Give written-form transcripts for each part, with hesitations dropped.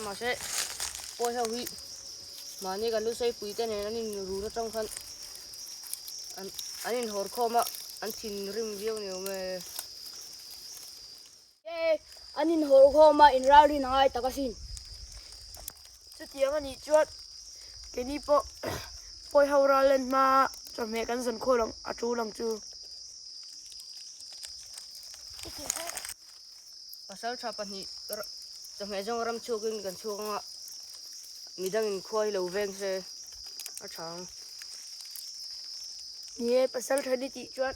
Mahse pawi ho hi mahni kan lusei pui te nen an in run atang khan an an in hawr khawm a an thinrim viau ni awm e. E an in hawr khawm a in ralrin a ngai tak asin. Chutiang anih chuan keini pawh pawi ho ral len hma chawhmeh kan zawn khawl ang a tul ang chu. Pasal tha pahnih chawhmeh zawng ram chhuakin kan chhuak anga midangin khua hi lo veng se a tha ang. Ni e, pasal tha ni tih chuan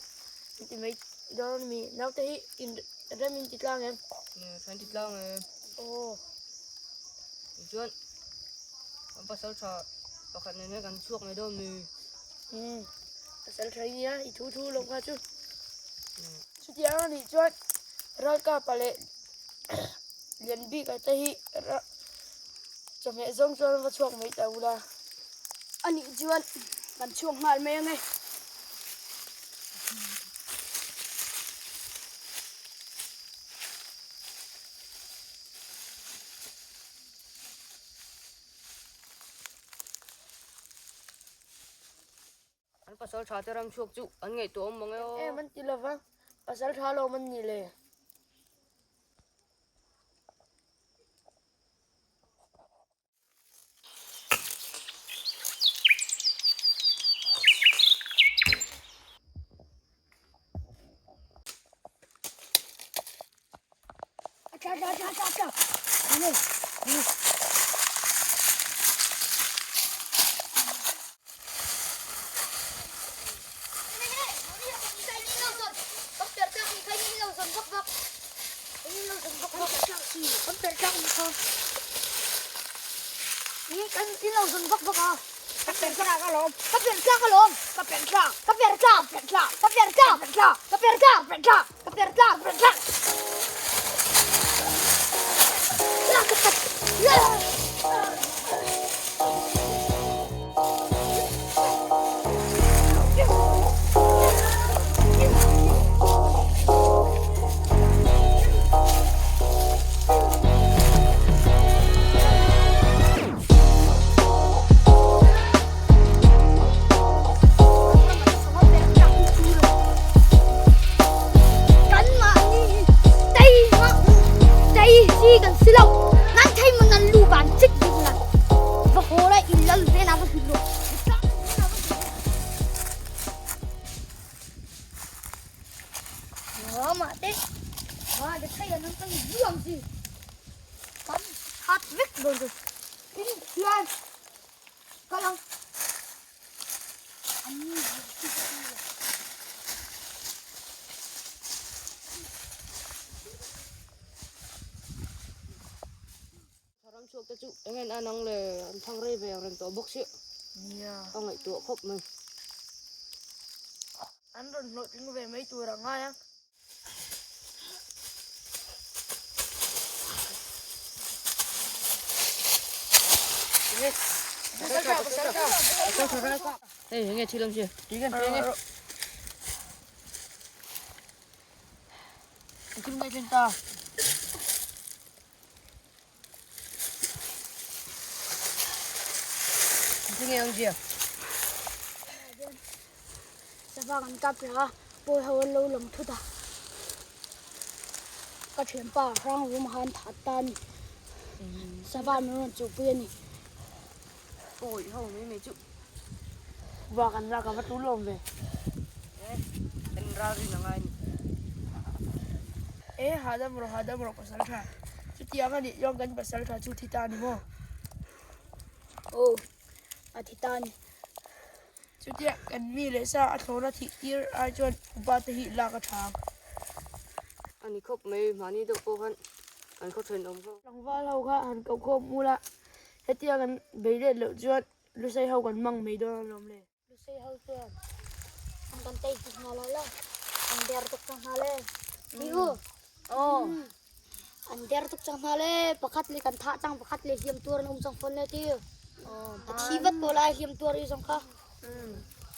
in ti mai dawn a ni. Naute hi in rem in ti tlang em? Kan ti tlang e. Aw. Tichuan kan pasal tha pakhat nen hian kan chhuak mai dawn ni. Umm, pasal tha i nia, i thu thu lo kha chu. Chutiang a nih chuan Ralkapa leh Lianbika te hi chawhmeh zawng chuan an va chhuak mai ta ula. A nih chuan kan chhuak nghal mai ange. An pasal tha te ram chhuak chu an ngaihtuah awm mang e aw. Em an ti lova, pasal tha lo awm an ni le. Ram chhuak te chu eng en an ang le an thang rei ve ang reng tawh bawk sia. Nia. A ngaihtuah khawp mai. An rawn hlawhtling ve mai tur a ngai a. Hei enge thil awm sia tui kan peng e. Thil ngai thleng ta. Thil nge awm sia. Sava kan kap reng a, pawi ho an lo lang thut a. Ka thianpa hrang rum khan that ta a ni. Sava min rawn chuhpui a ni. Pawi ho mai mai chu. Va kan lak a va tul awm ve. E, kan ral rin a ngai ni. E, hahdam rawh, hahdam rawh pasal tha. Chutiang a nih chuan kan pasal tha chu thi ta a ni maw? Aw, a thi ta a ni. Chutia kan mi leh sa a thlawna thih tir ai chuan upa te hi lak a tha ang. A ni khawp mai, mahni deuh pawh khan kan khaw thenawm kha. Tlangval ho kha han koh khawm mul a, hetia kan bei let loh chuan Lusei ho kan hmang mai dawn alawm le. Lusei ho chuan an kan tei hnik nghal a la, an der tuk chang nghal e. Ni u. Aw. An der tuk chang nghal e, pakhat le kan thah chang pakhat le hliam tuar an um chang fawn le ti. A thi vat ko lai hliam tuar i zong kha.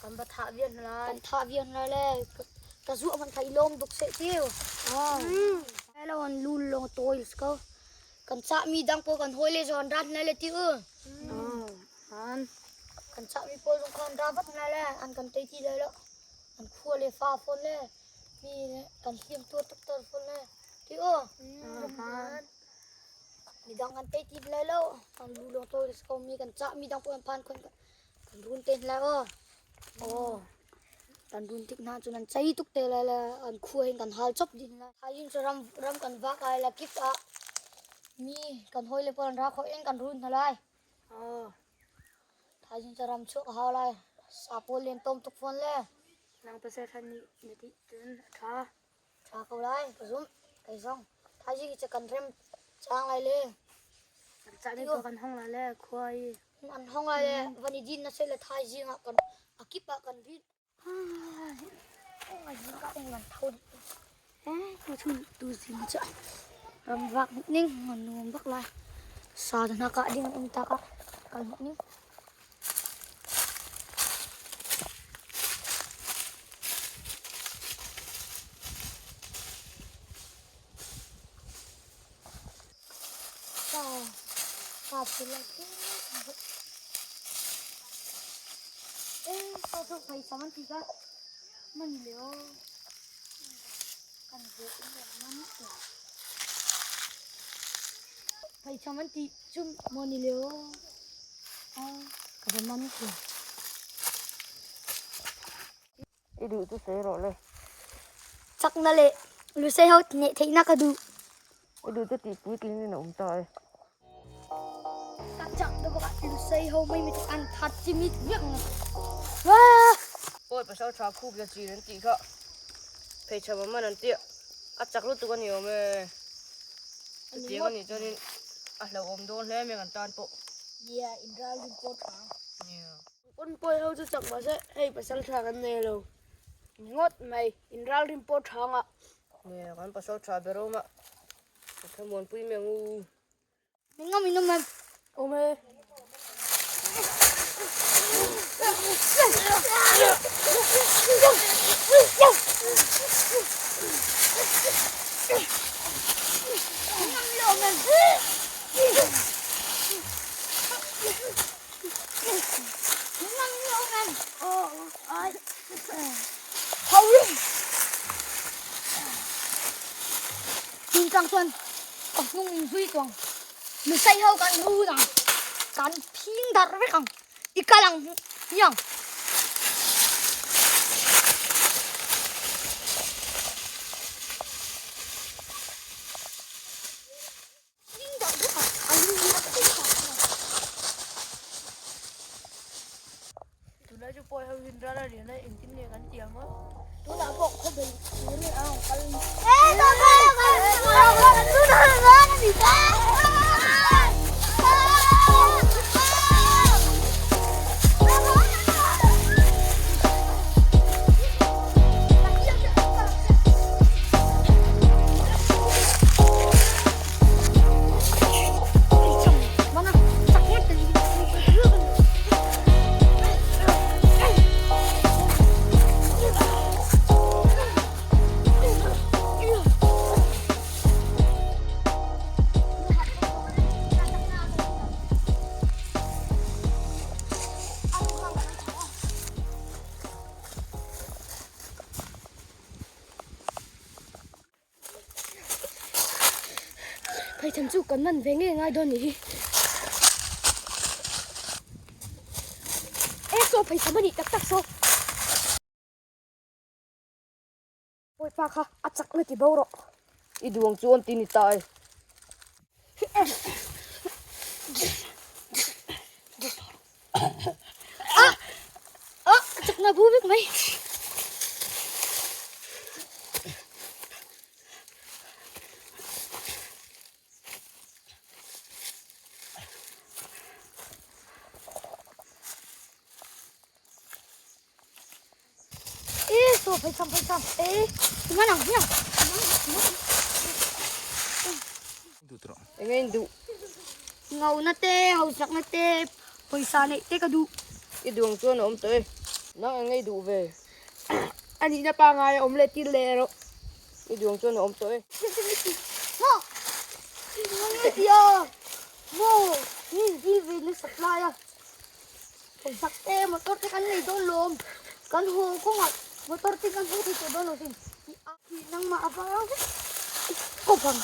Kan va thah viar hna lai. Kan thah viar hna lai le ka zuah hmanh kha i lawm duk seh ti. Hello an lul long toils ko. Kan cahmi dang pawl kan hawi le zong an ra hna le ti u. Kan cahmi pawl zong kha an ra vat hna le an kan tei ti lai lo. An khua le fa fawn le mi kan hliam tuar takter fawn le ti u. Midang kan tei ti lai lo. An lu lawng tawi ko mi kan cahmi dang pawl an phan khon kan run te hna lai aw. Aw. Kan run tik hna cun an cei tuk te lai le an khua hin kan hal chop dih lai. Thaizing cu ram ram kan vak ai la kip ah mi kan hawile pawl an ra khawh in kan run hna lai. Thaizing cu ram chuak a hau lai. Sa pawl len tom tuk fawn le. Nang pasal ṭhan nih na ti cun a ṭha. Ṭha ko lai ka zumh. Kei zong. Thaizing cu kan rem cang lai le. Kan cah ni khua kan hong lai le khua i. An hong lai le van i din na se le thaizing ah kan a kip ah kan rin. Tu chun tu zing cha ram vak ning ngan nuam bak lai. Sa hna kah ding um tak ah kal ning. I duh chu sawi rawh le. Chakna leh lusei ho neh theihna ka duh. I duh chu tih puitling in a awm ta e. Ka chak deuh bak ah lusei ho mai mi an that chimit vek ang. Wah! Pawi pasal tha khup la chin an tih kha pheichham a man an tia a chak lutuk a ni awm e. Chutiang a nih chuanin a hlauhawm dawn hle mai kan tan pawh. Nia, in ralrin pawh tha. Nia. Pawn pawi ho chu chak mahse hei pasal tha kan nei lo. Ni ngawt mai, in ralrin pawh tha ngah. Nia, kan pasal tha ber awm a, ka thlamuanpui mai ang u. Min ngam in awm em? Awm e. Min ngam in awm em? Tin chuan ka hnung in zui tuang lusei ho kan run ang kan phing darh vek ang i kal ang hmiang. Tunlai chu pawi ho hin ral a rian a engtin nge kan ti ang a. Tunah pawh khawbel turin a rawn kal. Pheichham chu kan man ve ngei ngai dawn nih hi. E saw pheichham a nih tak tak saw. Pawipa kha a chak na ti bo rawh. I duang chu an ti ni ta e. A chak na bu vek mai. E saw pheichham pheichham e man ang hiang. Enge in duh? Ngauna te, hausakna te, pawisa neih te ka duh. I duh ang chuan a awm tawh e. Nang enge i duh ve? A nihna pangai a awm leh tir leh erawh. I duh ang chuan a awm tawh e. Maw? Nge tia maw min dil ve na supply a sak te motor te kan nei dawn lawm kan haw kawngah motor te kan haw thei tawh dawn lo sin nangmah avang vek kawp ang.